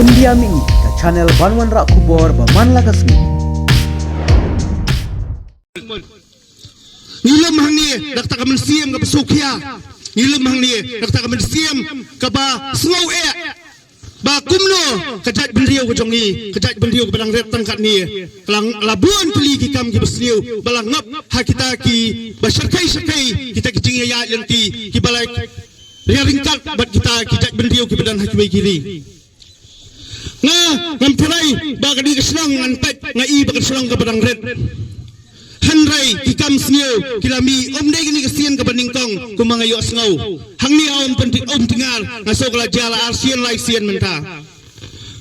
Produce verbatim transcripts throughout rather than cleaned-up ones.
India Mini, ka channel ban wanrah khubor ba man la ka sngi. Ngi lum hangne da kata ka mynsiem kaba sngewkhia. Ngi lum hangne da kata ka mynsiem kaba sngew eh ba kumno ka jaitbynriew ka jong ngi, ka jaitbynriew kaba dang rit tang katne, ka la, la bun tylli ki kam kiba sniew ba la ngop ha kita kiba shyrkhei shyrkhei, kita ki jingïaid lynti kiba la ïa ryngkat bad kita ki jaitbynriew kiba don ha kiwei ki ri. Nga, ngam tharai ba kane ka shnong ngan peit, nga i ba ka shnong kaba dang rit. Hynrei ki kam sniew ki la mih, ym dei kane ka sien kaba nyngkong kumba nga ïohsngew. Hangne ha Umtyngar, Umtyngar nga sngew ka la jia la ar sien lai sien mynta.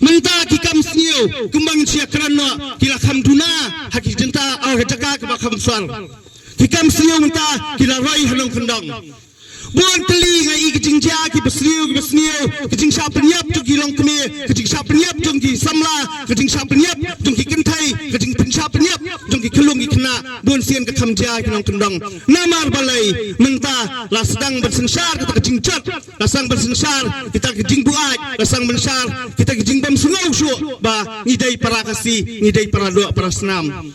Mynta ki kam sniew kumba ngin sa ïakren noh ki la kham duna ha ki jaka, ha ka jaka kaba kham sar. Ki kam sniew mynta ki la roi ha nongkyndong. Bun tylli nga i ka jingjia kiba sniew, kiba sniew, ka jingshah pynïap jong ki longkmie, ka jingshah pynïap jong ki samla, ka jingshah pynïap jong ki kynthei, ka jingpynshah pynïap jong ki khyllung ki khynnah. Bun sien ka kham jia ki nongkyndong. Namar balei? Mynta la sdang ban synshar kita ka jingjot, la sdang ban synshar kita ka jingbuaid, la sdang ban synshar kita ka jingbym sngew shuh ba ngi dei para Khasi, ngi dei para doh para snam.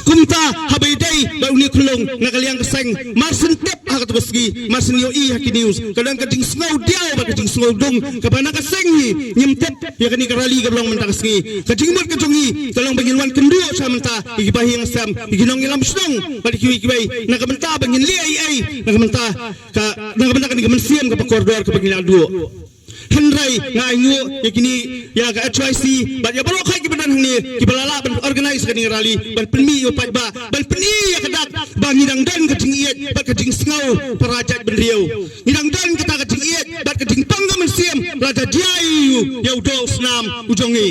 Kumta haba ïadei bad une u khyllung na ka liang ka seng, mar shen tip ha kata ka sngi, mar shen ïohi ha ki news, ka don ka jingsngew diaw bad ka jingsngew dung kaba na ka seng ngi ngim tip ïa kane ka rally kaba long mynta ka sngi. Ka jingmut ka jong ngi ka long ba ngin wan kynduh sha mynta ïa ki bahaïing hasem, ïa ki nongïalam shnong bad ïa kiwei kiwei, na ka bynta ba ngin leh ei ei, na ka bynta ka, na ka bynta kane ka mynsiem kaba kordor kaba ngin ïa duh. Hynrei nga ainguh ïa kine, ïa ka H Y C bad ïa baroh khoit kiba don hangne kiba la lah ban organise kane ka rally, ban pynmih ïa u paidbah, ban pyni ïa ka dak ba ngi dang don ka jingïeit bad ka jingsngew para jaitbynriew. Ngi dang don kata ka jingïeit bad ka jingpang ka mynsiem, lada jia ïa u, ïa u doh u snam u jong ngi.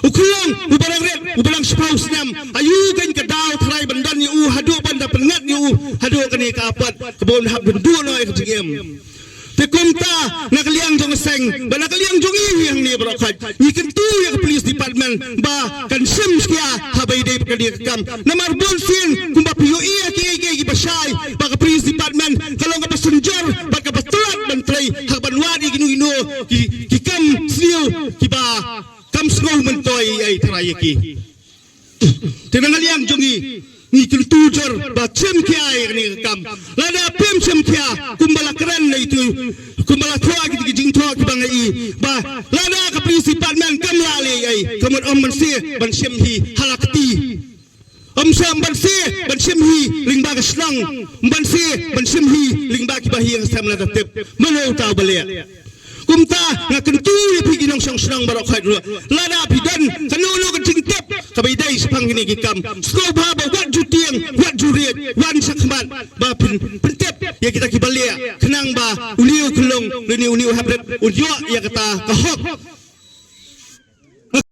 U khyllung uba dang rit, uba dang shiphew snem, aïu kein ka daw tharai ban don ïa u haduh ban da pynngat ïa u haduh kane ka apot kaba un hap ban duh noh ïa ka jingim. Te kumta na ka liang jong ka seng bad na ka liang jong ngi hangne baroh khoit, ngi kyntu ïa ka police department ba kan shim khia haba ïadei bad kane ka kam. Namar bun sien kumba phi ïohi ïa kiei kiei kiba shai ba ka police department ka long kaba synjor bad kaba tlot ban trei ha ban wad ïa kino kino ki, ki kam sniew kiba kam sngew myntoi ei tharai ïa ki. Te na ka liang jong ngi, ngi kyntu jur ba shim khia ïa kane ka kam. Lada phim shim khia kumba la kren na itu, kumba la thoh kiti ki jingthoh kiba nga i, ba lada ka police department kam lah leh ei ei, ka mut ym mynsiem ban shim hi ha la kti. Ym shym ban siew ban shim hi lyngba ka shnong, ym ban siew ban shim hi lyngba ki bahaïing hasem, lada tip mano uta uba leh. Kumta nga kyntu ïa phi ki nongshong shnong baroh khoit ruh, lada phi don kano kano ka jingtip kaba ïadei shaphang kine ki kam, sngewbha ba wat ju tieng wat ju riej, wan shakhmat ba phin pyntip ïa kita kiba leh, khnang ba une u khyllung lane une u heprit un ïoh ïa kata ka hok.